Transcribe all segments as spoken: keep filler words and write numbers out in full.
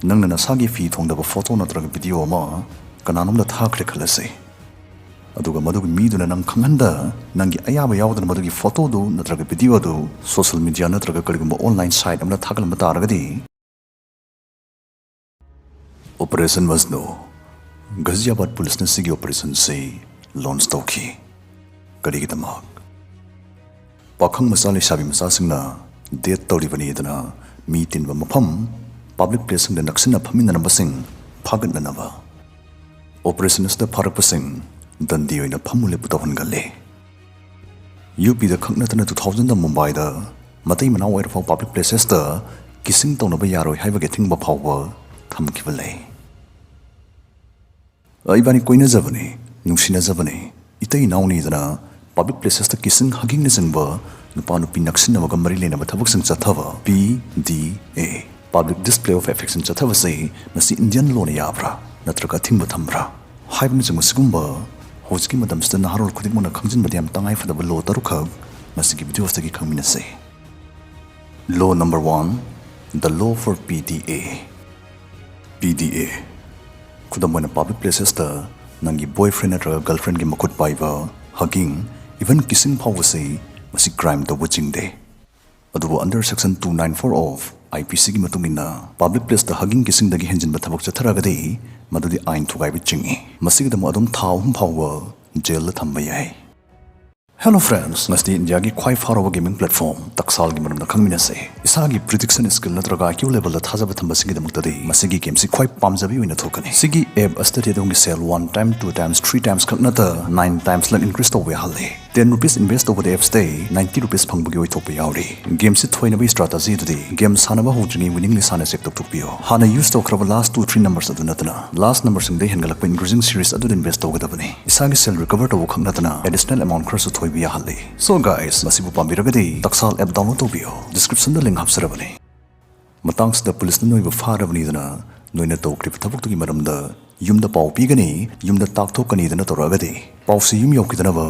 ꯅꯪꯅ ꯅꯁꯥꯒꯤ ꯐꯤ ꯊꯣꯡꯗꯕ ꯐꯣꯇꯣ ꯅꯠꯇ꯭ꯔꯒ ꯚꯤꯗꯤꯑꯣ ꯑꯃ ꯀꯅꯥꯅꯣꯝꯗ ꯊꯥꯈ꯭ꯔꯦ ꯈꯜꯂꯁꯤ꯫ ꯑꯗꯨꯒ ꯃꯗꯨꯒꯤ ꯃꯤꯗꯨꯅ ꯅꯪ ꯈꯪꯍꯟꯗ, ꯅꯪꯒꯤ ꯑꯌꯥꯕ ꯌꯥꯎꯗꯅ ꯃꯗꯨꯒꯤ ꯐꯣꯇꯣꯗꯨ ꯅꯠꯇ꯭ꯔꯒ ꯚꯤꯗꯤꯑꯣ ꯑꯗꯨ ꯁꯣꯁꯤꯌꯦꯜ ꯃꯤꯗꯤꯌꯥ ꯅꯠꯇ꯭ꯔꯒ ꯀꯔꯤꯒꯨꯝꯕ ꯑꯣꯟꯂꯥꯏꯟ ꯁꯥꯏꯠ ꯑꯃꯗ ꯊꯥꯒꯠꯂꯝꯕ ꯇꯥꯔꯒꯗꯤ, ꯑꯣꯄꯔꯦꯁꯟ ꯃꯖꯅꯨ, ꯘꯖꯤꯌꯥꯕꯥꯗ ꯄꯨꯂꯤꯁꯅ ꯁꯤꯒꯤ ꯑꯣꯄꯔꯦꯁꯟꯁꯤ ꯂꯣꯟꯆ ꯇꯧꯈꯤ꯫ ꯀꯔꯤꯒꯤꯗꯃꯛ? ꯄꯥꯈꯪ ꯃꯆꯥ ꯂꯩꯁꯥꯕꯤ ꯃꯆꯥꯁꯤꯡꯅ ꯗꯦꯠ ꯇꯧꯔꯤꯕꯅꯤꯗꯅ ꯃꯤ ꯇꯤꯟꯕ ꯃꯐꯝ, ꯄꯕ꯭ꯂꯤꯛ ꯄ꯭ꯂꯦꯁꯁꯤꯡꯗ ꯅꯛꯁꯤꯟꯅ ꯐꯝꯃꯤꯟꯅꯔꯝꯕꯁꯤꯡ ꯐꯥꯒꯠꯅꯅꯕ꯫ ꯑꯣꯄꯔꯦꯁꯟ ꯑꯁꯤꯗ ꯐꯥꯔꯛꯄꯁꯤꯡ ꯗꯟꯗꯤ ꯑꯣꯏꯅ ꯐꯝꯃꯨ ꯂꯦꯞꯄꯨ ꯇꯧꯍꯟꯒꯜꯂꯤ꯫ ꯌꯨ ꯄꯤꯗ ꯈꯛ ꯅꯠꯇꯅ ꯇꯨ ꯊꯥꯎꯖꯟꯗ ꯃꯨꯝꯕꯥꯏꯗ ꯃꯇꯩ ꯃꯅꯥꯎ ꯑꯣꯏꯔꯐꯥꯎ ꯄꯕ꯭ꯂꯤꯛ ꯄ꯭ꯂꯦꯁꯦꯁꯇ ꯀꯤꯁꯤꯡ ꯇꯧꯅꯕ ꯌꯥꯔꯣꯏ ꯍꯥꯏꯕꯒꯤ ꯑꯊꯤꯡꯕ ꯐꯥꯎꯕ ꯊꯝꯈꯤꯕ ꯂꯩ꯫ ꯏꯕꯥꯅꯤ ꯀꯣꯏꯅꯖꯕꯅꯤ, ꯅꯨꯡꯁꯤꯅꯖꯕꯅꯤ, ꯏꯇꯩ ꯏꯅꯥꯎꯅꯤꯗꯅ ꯄꯕ꯭ꯂꯤꯛ ꯄ꯭ꯂꯦꯁꯦꯁꯇ ꯀꯤꯁꯤꯡ, ꯍꯒꯤꯡꯅꯆꯤꯡꯕ ꯅꯨꯄꯥ ꯅꯨꯄꯤ ꯅꯛꯁꯤꯟꯅꯕꯒ ꯃꯔꯤ ꯂꯩꯅꯕ ꯊꯕꯛꯁꯤꯡ ꯆꯠꯊꯕ, ꯄꯤ ꯗꯤ ꯑꯦ, ꯄꯕ꯭ꯂꯤꯛ ꯗꯤꯁꯄ꯭ꯂꯦ ꯑꯣꯐ ꯑꯦꯐꯦꯛꯁꯟ ꯆꯠꯊꯕꯁꯤ ꯃꯁꯤ ꯏꯟꯗꯤꯌꯟ ꯂꯣꯅ ꯌꯥꯕ꯭ꯔꯥ ꯅꯠꯇ꯭ꯔꯒ ꯑꯊꯤꯡꯕ ꯊꯝꯕ꯭ꯔꯥ ꯍꯥꯏꯕꯅꯆꯤꯡꯕ ꯁꯤꯒꯨꯝꯕ ꯍꯧꯖꯤꯛꯀꯤ ꯃꯇꯝꯁꯤꯗ ꯅꯍꯥꯔꯣꯜ ꯈꯨꯗꯤꯡꯃꯛꯅ ꯈꯪꯖꯤꯟꯕꯗ ꯌꯥꯝ ꯇꯉꯥꯏ ꯐꯗꯕ ꯂꯣ ꯇꯔꯨꯛꯈꯛ ꯃꯁꯤꯒꯤ ꯚꯤꯗꯤꯑꯣ ꯑꯁꯤꯗꯒꯤ ꯈꯪꯃꯤꯟꯅꯁꯤ꯫ Law number one, the law for P D A. ꯄꯤ ꯗꯤ ꯑꯦ꯫ ꯈꯨꯗꯝ ꯑꯣꯏꯅ, ꯄꯕ꯭ꯂꯤꯛ ꯄ꯭ꯂꯦꯁꯦꯁꯇ ꯅꯪꯒꯤ ꯕꯣꯏꯐ꯭ꯔꯦꯟ ꯅꯠꯇ꯭ꯔꯒ ꯒꯔꯜꯐ꯭ꯔꯦꯟꯒꯤ ꯃꯈꯨꯠ ꯄꯥꯏꯕ, ꯍꯒꯤꯡ, ꯏꯚꯟ ꯀꯤꯁꯤꯡ ꯐꯥꯎꯕꯁꯤ ꯃꯁꯤ ꯀ꯭ꯔꯥꯏꯝ ꯇꯧꯕ ꯆꯤꯡꯗꯦ꯫ ꯑꯗꯨꯕꯨ under section two nine four of I P C ꯒꯤ ꯃꯇꯨꯡ ꯏꯟꯅ, ꯄꯕ꯭ꯂꯤꯛ ꯄ꯭ꯂꯦꯁꯇ ꯍꯒꯤꯡ ꯀꯤꯁꯤꯡꯗꯒꯤ ꯍꯦꯟꯖꯤꯟꯕ ꯊꯕꯛ ꯆꯠꯊꯔꯒꯗꯤ ꯃꯗꯨꯗꯤ ꯑꯥꯏꯟ ꯊꯨꯒꯥꯏꯕ ꯆꯤꯡꯏ꯫ ꯃꯁꯤꯒꯤꯗꯃꯛ ꯑꯗꯨꯝ ꯊꯥ ꯑꯍꯨꯝ ꯐꯥꯎꯕ ꯖꯦꯜꯗ ꯊꯝꯕ ꯌꯥꯏ꯫ Hello friends, ꯉꯁꯤꯗꯤ ꯏꯟꯗꯤꯌꯥꯒꯤ ꯈ꯭ꯋꯥꯏ ꯐꯥꯎꯔꯕ ꯒꯦꯃꯤꯡ ꯄ꯭ꯂꯦꯠꯐꯣꯝ ꯇꯛꯁꯥꯜꯒꯤ ꯃꯔꯝꯗ ꯈꯪꯃꯤꯟꯅꯁꯦ꯫ ꯏꯁꯥꯒꯤ ꯄ꯭ꯔꯤꯗꯤꯛꯁꯟ ꯁ꯭ꯀꯤꯜ ꯅꯠꯇ꯭ꯔꯒ I Q ꯂꯦꯚꯦꯜꯗ ꯊꯥꯖꯕ ꯊꯝꯕꯁꯤꯡꯒꯤꯗꯃꯛꯇꯗꯤ ꯃꯁꯤꯒꯤ ꯒꯦꯝꯁꯤ ꯈ꯭ꯋꯥꯏ ꯄꯥꯝꯖꯕꯤ ꯑꯣꯏꯅ ꯊꯣꯛꯀꯅꯤ꯫ ꯁꯤꯒꯤ ꯑꯦꯞ ꯑꯁꯤꯗꯗꯤ ꯑꯗꯣꯝꯒꯤ ꯁꯦꯜ one time, two times, three times ꯈꯛ ꯅꯠꯇ nine times ꯂꯛ increase ꯇꯧꯕ ꯌꯥꯍꯜꯂꯤ꯫ Ten rupees invest ꯇꯧꯕꯗ ꯑꯦꯞꯁꯇꯩ ninety rupees ꯐꯪꯕꯒꯤ ꯑꯣꯏꯊꯣꯛꯄ ꯌꯥꯎꯔꯤ꯫ ꯒꯦꯝꯁꯤ ꯊꯣꯏꯅꯕꯒꯤ ꯁ꯭ꯇ꯭ꯔꯥꯇꯦꯖꯤ ꯑꯗꯨꯗꯤ ꯒꯦꯝ ꯁꯥꯟꯅꯕ ꯍꯧꯗ꯭ꯔꯤꯉꯩ ꯋꯤꯅꯤꯡ ꯂꯤꯁꯥꯅ ꯆꯦꯛ ꯇꯧꯊꯣꯛꯄꯤꯌꯨ꯫ ꯍꯥꯟꯅ ꯌꯨꯁ ꯇꯧꯈ꯭ꯔꯕ ꯂꯥꯁ two three numbers ꯑꯗꯨ ꯅꯠꯇꯅ ꯂꯥꯁ ꯅꯝꯕꯔꯁꯤꯡꯗ ꯍꯦꯟꯒꯠꯂꯛꯄ increasing series ꯑꯗꯨꯗ ꯏꯟꯚꯦꯁ ꯇꯧꯒꯗꯕꯅꯤ꯫ ꯏꯁꯥꯒꯤ ꯁꯦꯜ ꯔꯤꯀꯚꯔ ꯇꯧꯕ ꯈꯛ ꯅꯠꯇꯅ ꯑꯦꯗꯤꯁꯅꯦꯜ ꯑꯦꯃꯥꯎꯟ ꯈꯔꯁꯨ ꯊꯣꯏꯕ ꯌꯥꯍꯜꯂꯤ꯫ So guys, ꯃꯁꯤꯕꯨ ꯄꯥꯝꯕꯤꯔꯒꯗꯤ ꯇꯛꯁꯥꯜ ꯑꯦꯞ ꯗꯥꯎꯟꯂꯣꯗ ꯇꯧꯕꯤꯌꯨ꯫ ꯗꯤꯁꯀ꯭ꯔꯤꯞꯁꯟꯗ ꯂꯤꯡ ꯍꯥꯞꯆꯔꯕꯅꯤ꯫ ꯃꯇꯥꯡꯁꯤꯗ ꯄꯨꯂꯤꯁꯅ ꯅꯣꯏꯕꯨ ꯐꯥꯔꯕꯅꯤꯗꯅ ꯅꯣꯏꯅ ꯇꯧꯈ꯭ꯔꯤꯕ ꯊꯕꯛꯇꯨꯒꯤ ꯃꯔꯝꯗ ꯌꯨꯝꯗ ꯄꯥꯎ ꯄꯤꯒꯅꯤ, ꯌꯨꯝꯗ ꯇꯥꯛꯊꯣꯛꯀꯅꯤꯗꯅ ꯇꯧꯔꯛꯑꯒꯗꯤ ꯄꯥꯎꯁꯤ ꯌꯨꯝ ꯌꯧꯈꯤꯗꯅꯕ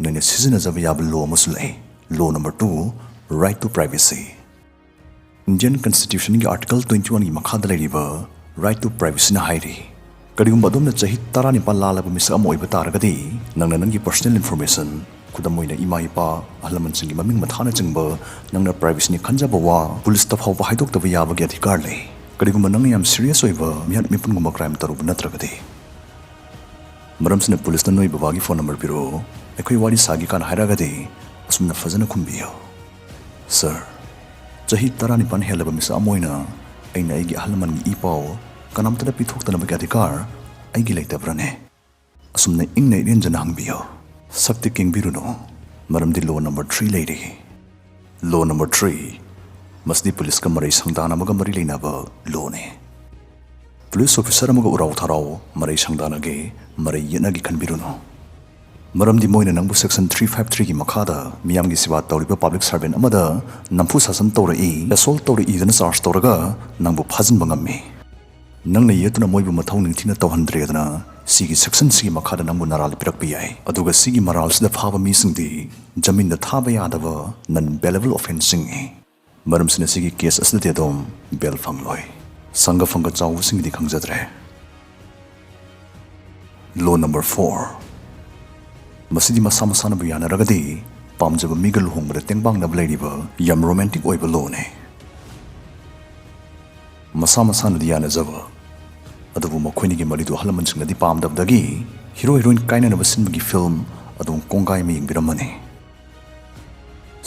ꯅꯣꯏꯅ ꯁꯤꯖꯤꯟꯅꯖꯕ ꯌꯥꯕ ꯂꯣ ꯑꯃꯁꯨ ꯂꯩ꯫ Law number two, right to privacy. Indian Constitutionꯒꯤ Article twenty oneꯒꯤ ꯃꯈꯥꯗ ꯂꯩꯔꯤꯕ Right to Privacyꯅ ꯍꯥꯏꯔꯤ, ꯀꯔꯤꯒꯨꯝꯕ ꯑꯗꯣꯝꯅ ꯆꯍꯤ ꯇꯔꯥꯅꯤꯄꯥꯟ ꯂꯥꯜꯂꯕ ꯃꯤꯁꯛ ꯑꯃ ꯑꯣꯏꯕ ꯇꯥꯔꯒꯗꯤ, ꯅꯪꯅ ꯅꯪꯒꯤ personal information, ꯈꯨꯗꯝ ꯑꯣꯏꯅ ꯏꯃꯥ ꯏꯄꯥ, ꯑꯍꯜ ꯂꯃꯟꯁꯤꯡꯒꯤ ꯃꯃꯤꯡ ꯃꯊꯥꯅꯆꯤꯡꯕ, ꯅꯪꯅ privacyꯅꯤ ꯈꯟꯖꯕ ꯋꯥ ꯄꯨꯂꯤꯁꯇ ꯐꯥꯎꯕ ꯍꯥꯏꯗꯣꯛꯇꯕ ꯌꯥꯕꯒꯤ ꯑꯙꯤꯀꯥꯔ ꯂꯩ, ꯀꯔꯤꯒꯨꯝꯕ ꯅꯪꯅ ꯌꯥꯝ serious ꯑꯣꯏꯕ ꯃꯤꯍꯥꯠ ꯃꯤꯄꯨꯟꯒꯨꯝꯕ crime ꯇꯧꯔꯨꯕ ꯅꯠꯇ꯭ꯔꯒꯗꯤ꯫ ꯃꯔꯝꯁꯤꯅ ꯄꯨꯂꯤꯁꯅ "ꯅꯣꯏ ꯕꯕꯥꯒꯤ phone number ꯄꯤꯔꯛꯑꯣ, ꯑꯩꯈꯣꯏ ꯋꯥꯔꯤ ꯁꯥꯒꯦ" ꯀꯥꯏꯅ ꯍꯥꯏꯔꯛꯑꯒꯗꯤ, ꯑꯁꯨꯝꯅ ꯐꯖꯅ ꯈꯨꯝꯕꯤꯌꯨ: "Sir, ꯆꯍꯤ ꯇꯔꯥꯅꯤꯄꯥꯟ ꯍꯦꯜꯂꯕ ꯃꯤꯁꯛ ꯑꯃ ꯑꯣꯏꯅ ꯑꯩꯅ ꯑꯩꯒꯤ ꯑꯍꯜ ꯂꯃꯟꯒꯤ ꯏ ꯄꯥꯎ ꯀꯅꯥꯝꯇꯗ ꯄꯤꯊꯣꯛꯇꯅꯕꯒꯤ ꯑꯙꯤꯀꯥꯔ ꯑꯩꯒꯤ ꯂꯩꯇꯕ꯭ꯔꯅꯦ?" ꯑꯁꯨꯝꯅ ꯏꯪꯅ ꯏꯔꯦꯟꯖꯅ ꯍꯪꯕꯤꯌꯨ꯫ ꯁꯛꯇꯤ ꯀꯦꯡꯕꯤꯔꯨꯅꯨ, ꯃꯔꯝꯗꯤ law number three ꯂꯩꯔꯤ꯫ Law number three, ꯃꯁꯤꯗꯤ ꯄꯨꯂꯤꯁꯀ ꯃꯔꯩ ꯁꯪꯗꯥꯅꯕꯒ ꯃꯔꯤ ꯂꯩꯅꯕ lawꯅꯤ꯫ ꯄꯨꯂꯤꯁ officer ꯑꯃꯒ ꯎꯔꯥꯎ ꯊꯔꯥꯎ ꯃꯔꯩ ꯁꯪꯗꯥꯅꯒꯦ, ꯃꯔꯩ ꯌꯦꯠꯅꯒꯦ ꯈꯟꯕꯤꯔꯨꯅꯨ꯫ ꯃꯔꯝꯗꯤ ꯃꯣꯏꯅ ꯅꯪꯕꯨ section three five threeꯒꯤ ꯃꯈꯥꯗ ꯃꯤꯌꯥꯝꯒꯤ ꯁꯦꯕꯥ ꯇꯧꯔꯤꯕ public servant ꯑꯃꯗ ꯅꯝꯐꯨ ꯁꯥꯁꯟ ꯇꯧꯔꯛꯏ, assault ꯇꯧꯔꯛꯏꯗꯅ charge ꯇꯧꯔꯒ ꯅꯪꯕꯨ ꯐꯥꯖꯤꯟꯕ ꯉꯝꯃꯤ꯫ ꯅꯪꯅ ꯌꯦꯠꯇꯨꯅ ꯃꯣꯏꯕꯨ ꯃꯊꯧ ꯅꯤꯡꯊꯤꯅ ꯇꯧꯍꯟꯗ꯭ꯔꯦꯗꯅ ꯁꯤꯒꯤ sectionꯁꯤꯒꯤ ꯃꯈꯥꯗ ꯅꯪꯕꯨ ꯅꯔꯥꯜ ꯄꯤꯔꯛꯄ ꯌꯥꯏ꯫ ꯑꯗꯨꯒ ꯁꯤꯒꯤ ꯃꯔꯥꯜꯁꯤꯗ ꯐꯥꯕ ꯃꯤꯁꯤꯡꯗꯤ ꯖꯃꯤꯟꯗ ꯊꯥꯕ ꯌꯥꯗꯕ non bailable offenceꯁꯤꯡꯅꯤ꯫ ꯃꯔꯝꯁꯤꯅ ꯁꯤꯒꯤ case ꯑꯁꯤꯗꯗꯤ ꯑꯗꯣꯝ bail ꯐꯪꯂꯣꯏ꯫ ꯁꯪꯒ ꯐꯪꯒ ꯆꯥꯎꯕꯁꯤꯡꯒꯤꯗꯤ ꯈꯪꯖꯗ꯭ꯔꯦ꯫ Law number four, ꯃꯁꯤꯗꯤ ꯃꯁꯥ ꯃꯁꯥꯅꯕꯨ ꯌꯥꯅꯔꯒꯗꯤ ꯄꯥꯝꯖꯕ ꯃꯤꯒ ꯂꯨꯍꯣꯡꯕꯗ ꯇꯦꯡꯕꯥꯡꯅꯕ ꯂꯩꯔꯤꯕ ꯌꯥꯝ romantic ꯑꯣꯏꯕ lawꯅꯤ꯫ ꯃꯁꯥ ꯃꯁꯥꯅꯗꯤ ꯌꯥꯅꯖꯕ, ꯑꯗꯨꯕꯨ ꯃꯈꯣꯏꯅꯤꯒꯤ ꯃꯔꯤꯗꯨ ꯑꯍꯜ ꯂꯃꯟꯁꯤꯡꯅꯗꯤ ꯄꯥꯝꯗꯕꯗꯒꯤ hero heroine ꯀꯥꯏꯅꯅꯕ ꯁꯤꯟꯕꯒꯤ film ꯑꯗꯨꯝ ꯀꯣꯡꯒꯥꯏ ꯑꯃ ꯌꯦꯡꯕꯤꯔꯝꯃꯅꯤ꯫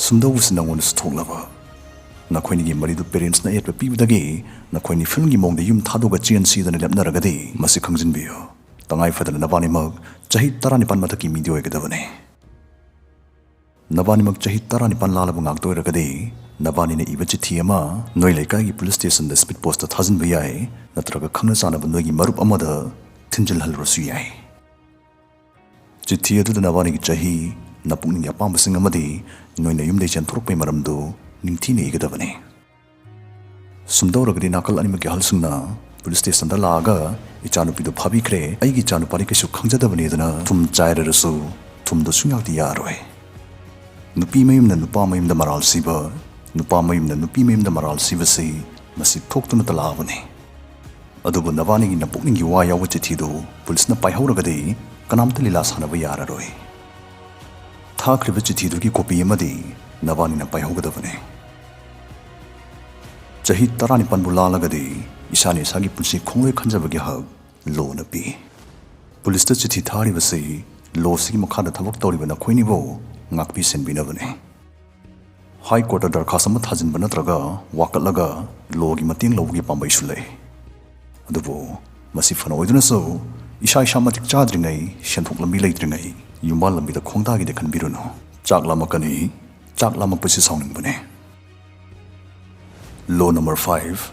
ꯁꯨꯝꯗꯧꯕꯁꯤ ꯅꯉꯣꯟꯗꯁꯨ ꯊꯣꯛꯂꯕ? ꯅꯈꯣꯏꯅꯤꯒꯤ ꯃꯔꯤꯗꯨ parentsꯅ ꯑꯌꯦꯠꯄ ꯄꯤꯕꯗꯒꯤ ꯅꯈꯣꯏꯅꯤ filmꯒꯤ ꯃꯑꯣꯡꯗ ꯌꯨꯝ ꯊꯥꯗꯣꯛꯑꯒ ꯆꯦꯟꯁꯤꯗꯅ ꯂꯦꯞꯅꯔꯒꯗꯤ ꯃꯁꯤ ꯈꯪꯖꯤꯟꯕꯤꯌꯨ, ꯇꯉꯥꯏ ꯐꯗꯅ ꯅꯕꯥꯅꯤꯃꯛ ꯆꯍꯤ ꯇꯔꯥꯅꯤꯄꯥꯟ ꯃꯊꯛꯀꯤ ꯃꯤꯗꯤ ꯑꯣꯏꯒꯗꯕꯅꯤ꯫ ꯅꯕꯥꯅꯤꯃꯛ ꯆꯍꯤ ꯇꯔꯥꯅꯤꯄꯥꯟ ꯂꯥꯜꯂꯕ ꯉꯥꯛꯇ ꯑꯣꯏꯔꯒꯗꯤ ꯅꯕꯥꯅꯤꯅ ꯏꯕ ꯆꯤꯊꯤ ꯑꯃ ꯅꯣꯏ ꯂꯩꯀꯥꯏꯒꯤ police stationꯗ speed postꯇ ꯊꯥꯖꯤꯟꯕ ꯌꯥꯏ, ꯅꯠꯇ꯭ꯔꯒ ꯈꯪꯅ ꯆꯥꯟꯅꯕ ꯅꯣꯏꯒꯤ ꯃꯔꯨꯞ ꯑꯃꯗ ꯊꯤꯟꯖꯤꯜꯍꯜꯂꯨꯔꯁꯨ ꯌꯥꯏ꯫ ꯆꯤꯊꯤ ꯑꯗꯨꯗ ꯅꯕꯥꯅꯤꯒꯤ ꯆꯍꯤ, ꯅꯄꯨꯛꯅꯤꯡꯒꯤ ꯑꯄꯥꯝꯕꯁꯤꯡ ꯑꯃꯗꯤ ꯅꯣꯏꯅ ꯌꯨꯝꯗꯩ ꯆꯦꯟꯊꯣꯔꯛꯄꯒꯤ ꯃꯔꯝꯗꯨ ꯅꯤꯡꯊꯤꯅ ꯏꯒꯗꯕꯅꯤ꯫ ꯁꯨꯝꯗꯧꯔꯒꯗꯤ ꯅꯥꯀꯜ ꯑꯅꯤꯃꯛꯀꯤ ꯑꯍꯜꯁꯤꯡꯅ police stationꯗ ꯂꯥꯛꯑꯒ "ꯏꯆꯥꯅꯨꯄꯤꯗꯨ ꯐꯥꯕꯤꯈ꯭ꯔꯦ, ꯑꯩꯒꯤ ꯏꯆꯥꯅꯨꯄꯥꯗꯤ ꯀꯩꯁꯨ ꯈꯪꯖꯗꯕꯅꯤꯗꯅ ꯊꯨꯝ ꯆꯥꯏꯔꯔꯁꯨ ꯊꯨꯝꯗꯣ ꯁꯨꯡꯌꯥꯛꯇꯤ ꯌꯥꯔꯣꯏ꯫ ꯅꯨꯄꯤ ꯃꯌꯨꯝꯅ ꯅꯨꯄꯥ ꯃꯌꯨꯝꯗ ꯃꯔꯥꯜ ꯁꯤꯕ, ꯅꯨꯄꯥ ꯃꯌꯨꯝꯅ ꯅꯨꯄꯤ ꯃꯌꯨꯝꯗ ꯃꯔꯥꯜ ꯁꯤꯕꯁꯤ ꯃꯁꯤ ꯊꯣꯛꯇꯨꯅꯇ ꯂꯥꯛꯑꯕꯅꯤ꯫ ꯑꯗꯨꯕꯨ ꯅꯕꯥꯅꯤꯒꯤ ꯅꯄꯨꯛꯅꯤꯡꯒꯤ ꯋꯥ ꯌꯥꯎꯕ ꯆꯤꯊꯤꯗꯨ ꯄꯨꯂꯤꯁꯅ ꯄꯥꯏꯍꯧꯔꯒꯗꯤ ꯀꯅꯥꯝꯇ ꯂꯤꯂꯥ ꯁꯥꯟꯅꯕ ꯌꯥꯔꯔꯣꯏ꯫ ꯊꯥꯈ꯭ꯔꯤꯕ ꯆꯤꯊꯤꯗꯨꯒꯤ ꯀꯣꯄꯤ ꯑꯃꯗꯤ ꯅꯕꯥꯅꯤꯅ ꯄꯥꯏꯍꯧꯒꯗꯕꯅꯤ꯫ ꯆꯍꯤ ꯇꯔꯥꯅꯤꯄꯥꯟꯕꯨ ꯂꯥꯜꯂꯒꯗꯤ ꯏꯁꯥꯅ ꯏꯁꯥꯒꯤ ꯄꯨꯟꯁꯤ ꯈꯣꯡꯂꯣꯏ ꯈꯟꯖꯕꯒꯤ ꯍꯛ ꯂꯣꯅ ꯄꯤ꯫ ꯄꯨꯂꯤꯁꯇ ꯆꯤꯊꯤ ꯊꯥꯔꯤꯕꯁꯤ ꯂꯣꯁꯤꯒꯤ ꯃꯈꯥꯗ ꯊꯕꯛ ꯇꯧꯔꯤꯕ ꯅꯈꯣꯏꯅꯤꯕꯨ ꯉꯥꯛꯄꯤ ꯁꯦꯟꯕꯤꯅꯕꯅꯤ꯫ ꯍꯥꯏ ꯀꯣꯔꯠꯇ ꯗꯔꯈꯥꯁ ꯑꯃ ꯊꯥꯖꯤꯟꯕ ꯅꯠꯇ꯭ꯔꯒ ꯋꯥꯀꯠꯂꯒ ꯂꯣꯒꯤ ꯃꯇꯦꯡ ꯂꯧꯕꯒꯤ ꯄꯥꯝꯕꯩꯁꯨ ꯂꯩ꯫ ꯑꯗꯨꯕꯨ ꯃꯁꯤ ꯐꯅ ꯑꯣꯏꯗꯨꯅꯁꯨ ꯏꯁꯥ ꯏꯁꯥ ꯃꯇꯤꯛ ꯆꯥꯗ꯭ꯔꯤꯉꯩ, ꯁꯦꯟꯊꯣꯛ ꯂꯝꯕꯤ ꯂꯩꯇ꯭ꯔꯤꯉꯩ, ꯌꯨꯝꯕꯥꯜ ꯂꯝꯕꯤꯗ ꯈꯣꯡꯗꯥꯒꯦꯗꯤ ꯈꯟꯕꯤꯔꯨꯅꯨ꯫ ꯆꯥꯛ ꯂꯥꯝꯃꯛꯀꯅꯤ, ꯆꯥꯛ ꯂꯥꯝꯃꯛꯄꯁꯤ ꯁꯥꯎꯅꯤꯡꯕꯅꯤ꯫ ꯂꯣ ꯅꯝꯕꯔ ꯐꯥꯏꯚ,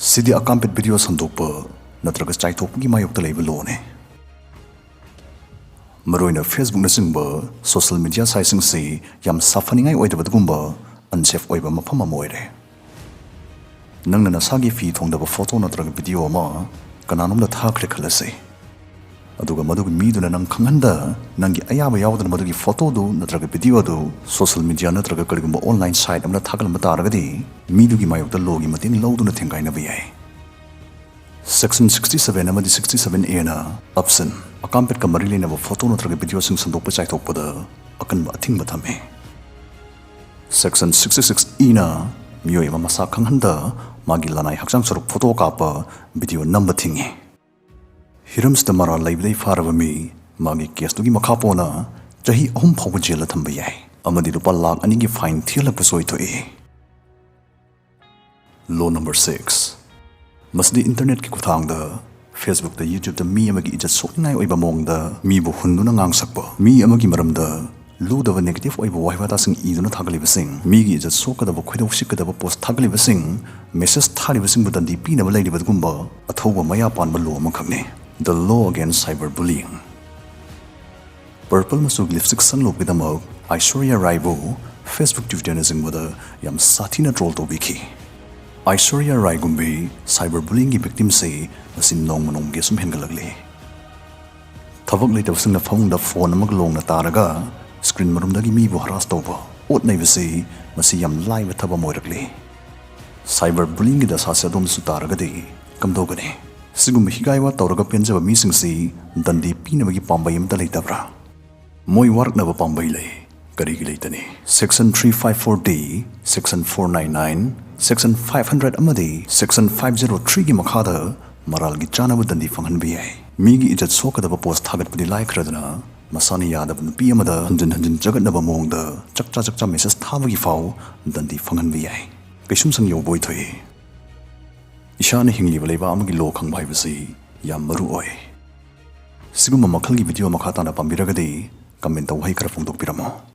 ꯁꯤꯗꯤ ꯑꯀꯥꯝꯄꯦꯠ ꯚꯤꯗꯤꯑꯣ ꯁꯟꯗꯣꯛꯄ ꯅꯠꯇ꯭ꯔꯒ ꯆꯥꯏꯊꯣꯛꯄꯒꯤ ꯃꯥꯌꯣꯛꯇ ꯂꯩꯕ ꯂꯣꯅꯤ꯫ ꯃꯔꯨꯑꯣꯏꯅ Facebook ꯅꯆꯤꯡꯕ ꯁꯣꯁꯤꯌꯦꯜ ꯃꯤꯗꯤꯌꯥ ꯁꯥꯏꯠꯁꯤꯡꯁꯤ ꯌꯥꯝ ꯁꯥꯐꯅꯤꯡꯉꯥꯏ ꯑꯣꯏꯗꯕ ꯑꯗꯨꯒꯨꯝꯕ ꯑꯟꯁꯦꯐ ꯑꯣꯏꯕ ꯃꯐꯝ ꯑꯃ ꯑꯣꯏꯔꯦ꯫ ꯅꯪꯅ ꯅꯁꯥꯒꯤ ꯐꯤ ꯊꯣꯡꯗꯕ ꯐꯣꯇꯣ ꯅꯠꯇ꯭ꯔꯒ ꯚꯤꯗꯤꯑꯣ ꯑꯃ ꯀꯅꯥꯅꯣꯝꯗ ꯊꯥꯈ꯭ꯔꯦ ꯈꯜꯂꯁꯤ, ꯑꯗꯨꯒ ꯃꯗꯨꯒꯤ ꯃꯤꯗꯨꯅ ꯅꯪ ꯈꯪꯍꯟꯗ ꯅꯪꯒꯤ ꯑꯌꯥꯕ ꯌꯥꯎꯗꯅ ꯃꯗꯨꯒꯤ ꯐꯣꯇꯣꯗꯨ ꯅꯠꯇ꯭ꯔꯒ ꯚꯤꯗꯤꯑꯣꯗꯨ ꯁꯣꯁꯤꯌꯦꯜ ꯃꯤꯗꯤꯌꯥ ꯅꯠꯇ꯭ꯔꯒ ꯀꯔꯤꯒꯨꯝꯕ ꯑꯣꯟꯂꯥꯏꯟ ꯁꯥꯏꯠ ꯑꯃꯗ ꯊꯥꯒꯠꯂꯝꯕ ꯇꯥꯔꯒꯗꯤ ꯃꯤꯗꯨꯒꯤ ꯃꯥꯌꯣꯛꯇ ꯂꯣꯒꯤ ꯃꯇꯦꯡ ꯂꯧꯗꯨꯅ ꯊꯦꯡꯒꯥꯏꯅꯕ ꯌꯥꯏ꯫ Section sixty seven ꯑꯃꯗꯤ sixty seven A ꯅ option, ꯑꯀꯥꯝꯄꯦꯠꯀ ꯃꯔꯤ ꯂꯩꯅꯕ ꯐꯣꯇꯣ ꯅꯠꯇ꯭ꯔꯒ ꯚꯤꯗꯤꯑꯣꯁꯤꯡ ꯁꯟꯗꯣꯛꯄ ꯆꯥꯏꯊꯣꯛꯄꯗ ꯑꯀꯟꯕ ꯑꯊꯤꯡꯕ ꯊꯝꯃꯤ꯫ Section sixty six E ꯅ ꯃꯤꯑꯣꯏ ꯑꯃ ꯃꯁꯥ ꯈꯪꯍꯟꯗ ꯃꯥꯒꯤ ꯂꯅꯥꯏ ꯍꯛꯆꯥꯡ ꯁꯔꯨꯛ ꯐꯣꯇꯣ ꯀꯥꯞꯄ, ꯚꯤꯗꯤꯑꯣ ꯅꯝꯕ ꯊꯤꯡꯉꯤ꯫ ꯍꯤꯔꯝꯁꯤꯗ ꯃꯔꯥꯜ ꯂꯩꯕꯗꯩ ꯐꯥꯔꯕ ꯃꯤ, ꯃꯥꯒꯤ ꯀꯦꯁꯇꯨꯒꯤ ꯃꯈꯥ ꯄꯣꯟꯅ ꯆꯍꯤ ꯑꯍꯨꯝ ꯐꯥꯎꯕ ꯖꯦꯜꯗ ꯊꯝꯕ ꯌꯥꯏ ꯑꯃꯗꯤ ꯂꯨꯄꯥ ꯂꯥꯈ ꯑꯅꯤꯒꯤ ꯐꯥꯏꯟ ꯊꯤꯍꯜꯂꯛꯄꯁꯨ ꯑꯣꯏꯊꯣꯛꯏ꯫ ꯂꯣ ꯅꯝꯕꯔ ꯁꯤꯛꯁ, ꯃꯁꯤꯗꯤ ꯏꯟꯇꯔꯅꯦꯠꯀꯤ ꯈꯨꯠꯊꯥꯡꯗ Facebook ꯇ, YouTube ꯇ ꯃꯤ ꯑꯃꯒꯤ ꯏꯖꯠ ꯁꯣꯛꯅꯤꯡꯉꯥꯏ ꯑꯣꯏꯕ ꯃꯑꯣꯡꯗ ꯃꯤꯕꯨ ꯍꯨꯟꯗꯨꯅ ꯉꯥꯡꯁꯛꯄ, ꯃꯤ ꯑꯃꯒꯤ ꯃꯔꯝꯗ ꯂꯨꯗꯕ ꯅꯦꯒꯦꯇꯤꯚ ꯑꯣꯏꯕ ꯋꯥꯍꯩ ꯋꯥꯇꯥꯁꯤꯡ ꯏꯗꯨꯅ ꯊꯥꯒꯠꯂꯤꯕꯁꯤꯡ, ꯃꯤꯒꯤ ꯏꯖꯠ ꯁꯣꯛꯀꯗꯕ, ꯈꯣꯏꯗꯧ ꯁꯤꯛꯀꯗꯕ ꯄꯣꯁ ꯊꯥꯒꯠꯂꯤꯕꯁꯤꯡ, ꯃꯦꯁꯦꯖ ꯊꯥꯔꯤꯕꯁꯤꯡꯕꯨ ꯗꯟꯗꯤ ꯄꯤꯅꯕ ꯂꯩꯔꯤꯕ ꯑꯗꯨꯒꯨꯝꯕ ꯑꯊꯧꯕ ꯃꯌꯥ ꯄꯥꯟꯕ ꯂꯣ ꯑꯃꯈꯛꯅꯤ, The Law Against Cyber Bullying꯫ Purple ꯃꯆꯨꯒꯤ ꯂꯤꯞꯁꯇꯤꯛ ꯁꯪꯂꯨꯕꯒꯤꯗꯃꯛ ꯑꯥꯏꯁꯣꯔꯤꯌꯥ ꯔꯥꯏꯕꯨ Facebook, Twitter ꯅꯆꯤꯡꯕꯗ ꯌꯥꯝ ꯁꯥꯊꯤꯅ ꯇ꯭ꯔꯣꯜ ꯇꯧꯕꯤꯈꯤ꯫ ꯑꯥꯏꯁꯣꯔꯤꯌꯥ ꯔꯥꯏꯒꯨꯝꯕꯤ ꯁꯥꯏꯕꯔ ꯕꯨꯂꯤꯡꯒꯤ ꯚꯤꯛꯇꯤꯝꯁꯤ ꯃꯁꯤ ꯅꯣꯡꯃ ꯅꯣꯡꯃꯒꯤ ꯁꯨꯝ ꯍꯦꯟꯒꯠꯂꯛꯂꯤ꯫ ꯊꯕꯛ ꯂꯩꯇꯕꯁꯤꯡꯅ ꯐꯃꯨꯡꯗ ꯐꯣꯟ ꯑꯃꯒ ꯂꯣꯡꯅ ꯇꯥꯔꯒ ꯁ꯭ꯀ꯭ꯔꯤꯟ ꯃꯔꯨꯝꯗꯒꯤ ꯃꯤꯕꯨ ꯍꯔꯥꯁ ꯇꯧꯕ, ꯑꯣꯠ ꯅꯩꯕꯁꯤ ꯃꯁꯤ ꯌꯥꯝ ꯂꯥꯏꯕ ꯊꯕꯛ ꯑꯃ ꯑꯣꯏꯔꯛꯂꯤ꯫ ꯁꯥꯏꯕꯔ ꯕꯨꯂꯤꯡꯒꯤ ꯗꯁꯥꯁꯦ ꯑꯗꯣꯝꯗꯁꯨ ꯇꯥꯔꯒꯗꯤ ꯀꯝꯗꯧꯒꯅꯤ? ꯁꯤꯒꯨꯝꯕ ꯍꯤꯒꯥꯏ ꯋꯥ ꯇꯧꯔꯒ ꯄꯦꯟꯖꯕ ꯃꯤꯁꯤꯡꯁꯤ ꯗꯟꯗꯤ ꯄꯤꯅꯕꯒꯤ ꯄꯥꯝꯕꯩ ꯑꯃꯠꯇ ꯂꯩꯇꯕ꯭ꯔꯥ? ꯃꯣꯏ ꯋꯥꯔꯛꯅꯕ ꯄꯥꯝꯕꯩ ꯂꯩ꯫ ꯀꯔꯤꯒꯤ ꯂꯩꯇꯅꯤ? Section three five four D, Section four nine nine, Section five hundred ꯑꯃꯗꯤ Section five zero threeꯒꯤ ꯃꯈꯥꯗ ꯃꯔꯥꯜꯒꯤ ꯆꯥꯅꯕ ꯗꯟꯗꯤ ꯐꯪꯍꯟꯕ ꯌꯥꯏ꯫ ꯃꯤꯒꯤ ꯏꯖꯠ ꯁꯣꯛꯀꯗꯕ ꯄꯣꯁ ꯊꯥꯒꯠꯄꯗꯤ ꯂꯥꯏꯈ꯭ꯔꯗꯅ, ꯃꯁꯥꯅ ꯌꯥꯗꯕ ꯅꯨꯄꯤ ꯑꯃꯗ ꯍꯟꯖꯤꯟ ꯍꯟꯖꯤꯟ ꯆꯒꯠꯅꯕ ꯃꯑꯣꯡꯗ ꯆꯥꯛꯆꯥ ꯆꯥꯛꯆꯥ ꯃꯦꯁꯦꯖ ꯊꯥꯕꯒꯤ ꯐꯥꯎ ꯗꯟꯗꯤ ꯐꯪꯍꯟꯕ ꯌꯥꯏ꯫ ꯀꯩꯁꯨꯝꯁꯪ ꯌꯧꯕ ꯑꯣꯏꯊꯣꯛꯏ꯫ ꯏꯁꯥꯅ ꯍꯤꯡꯂꯤꯕ ꯂꯩꯕꯥꯛ ꯑꯃꯒꯤ ꯂꯣ ꯈꯪꯕ ꯍꯥꯏꯕꯁꯤ ꯌꯥꯝ ꯃꯔꯨ ꯑꯣꯏ꯫ ꯁꯤꯒꯨꯝꯕ ꯃꯈꯜꯒꯤ ꯚꯤꯗꯤꯑꯣ ꯃꯈꯥ ꯇꯥꯅ ꯄꯥꯝꯕꯤꯔꯒꯗꯤ ꯀꯃꯦꯟꯇ ꯋꯥꯍꯩ ꯈꯔ ꯐꯣꯡꯗꯣꯛꯄꯤꯔꯝꯃꯣ꯫